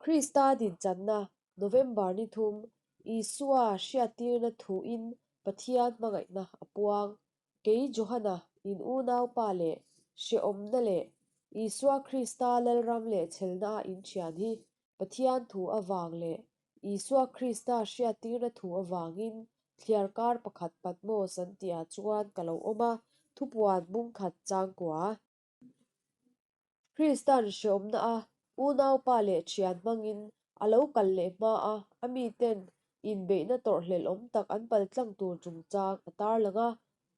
Krista dinchanna November ni thum Isua hriattirna thuin Pathian hmangaihna a puang. Kei Johana in unaupa leh hrehawmna leh Isua Krista Lalram leh chhelna a inthian hi Pathian thu avang leh Isua Krista hriattirna thu avangin thliarkar pakhat Patmos an tihah chuan ka lo awm a, thupuan bungkhat changkua. Krista'n hrehawmna a unaupa leh thian hmangin a lo kal leh hma a, a miten inbeihna tawrhhlelh awm tak an paltlang tur chungchang a tarlang a.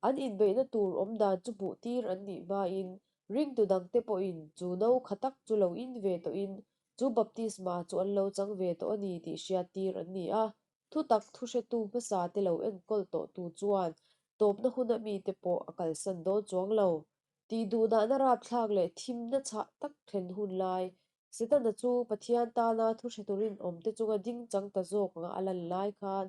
An inbeihna tur awmdan chu hmuh tir an nih hmain ringtu dangte pawhin chu no kha tak chu lo in ve tawhin chu baptisma chu an lo chang ve tawh a ni tih hriat tir an ni a. Thutak thuhretu hmasa te lo enkawl tawhtu chuan tawpna huna mite pawh a kalsan dawn chuang lo. Tih duhdahna rapthlak leh thimna chhah tak thlen hun lai, Setana chu Pathian tana thuhretu rinawmte chunga ding chang ta zawk anga a lan lai khan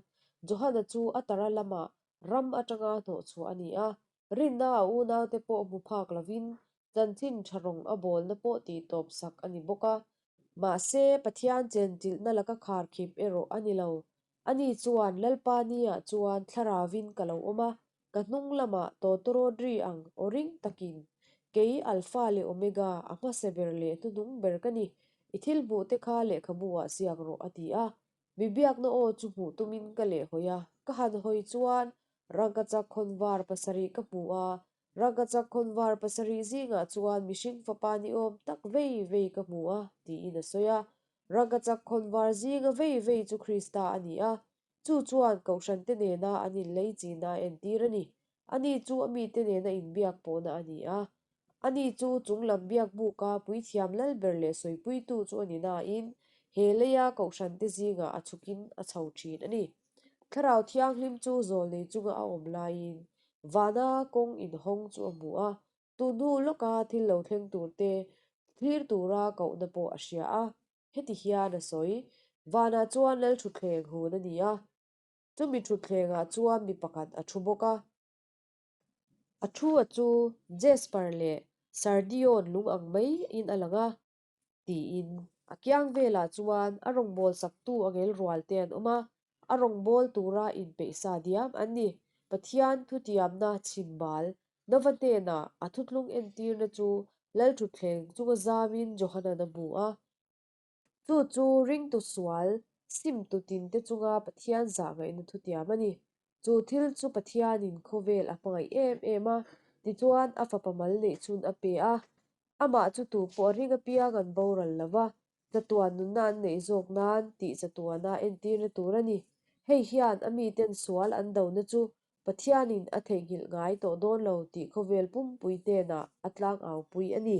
Johana chu a tara lamah ram atanga hnawhchhuah a ni a. Rinna a unaute pawh hmu phak lovin chanchin tha rawng a bawlna pawh tih tawp sak a ni bawk a. Mahse, Pathian chenchilhna laka kharkhip erawh a ni lo. Ani chuan Lalpa niah chuan thlarauvin ka lo awm a, Ka hnung lamah tawtawrawt ri ang aw ring takin, Kei Alpha leh Omega, a hmasa ber leh hnuhnung ber ka ni. I thil hmuh te kha lehkhabu ah ziak rawh, a ti a. Mi biakna aw chu hmuh tumin ka lehhawi a, ka han hawi chuan rangkachak khawnvar pasarih ka hmu a, rangkachak khawnvar pasarih zingah chuan mihring fapa ni awm tak vei vei ka hmu a, tiin a sawi a. Rangkachak khawnvar zinga vei vei chu Krista a ni a, Chu chuan Kohhrante nena an inlei china a entir a ni. Ani chu a mite nena inbiak pawhna a ni a. Ani chu chunglam biak buka puithiam lal ber leh sawipuitu chu a ni nain he leia Kohhrante zingah a chhukin a chho thin a ni. Thlarau Thianghlim chu zawlnei chunga a awm laiin vana kawng inhawng chu a hmu a. Tun hnu lawka thil lo thleng turte thlir tura kohna pawh a hria a. Heti hian a sawi, Vanah chuan lal thutthleng hun a ni a, chumi thutthlengah chuan mi pakhat a thu bawk a. A thu a chu Jasper leh Sardion lung ang maiin a lang a, tiin. A kiang velah chuan a rawngbâwl saktu angel rual te an awm a, a rawngbâwl tura inpeih sa diam an ni. Pathian thutiamna chhimbal Nova hnenah a thutlung entirna chu lal thutthleng chunga zamin Johanan a hmu a. Chu chu ringtu sual simtu tinte chunga Pathian zah ngaihna thutiam a ni. Chu thil chu Pathianin khawvel a hmangaih em em a, tichuan a fapa mal neih chhun a pe a. Amah chu tu pawh a ring apiang an boral lo va, chatuan nunna an neih zawk nan tih chatuana entirna tur a ni. Hei hian a miten sual an dona chu Pathianin a theihnghilh ngai tawh dawn lo tih khawvel pumpui hnenah a tlangau pui a ni.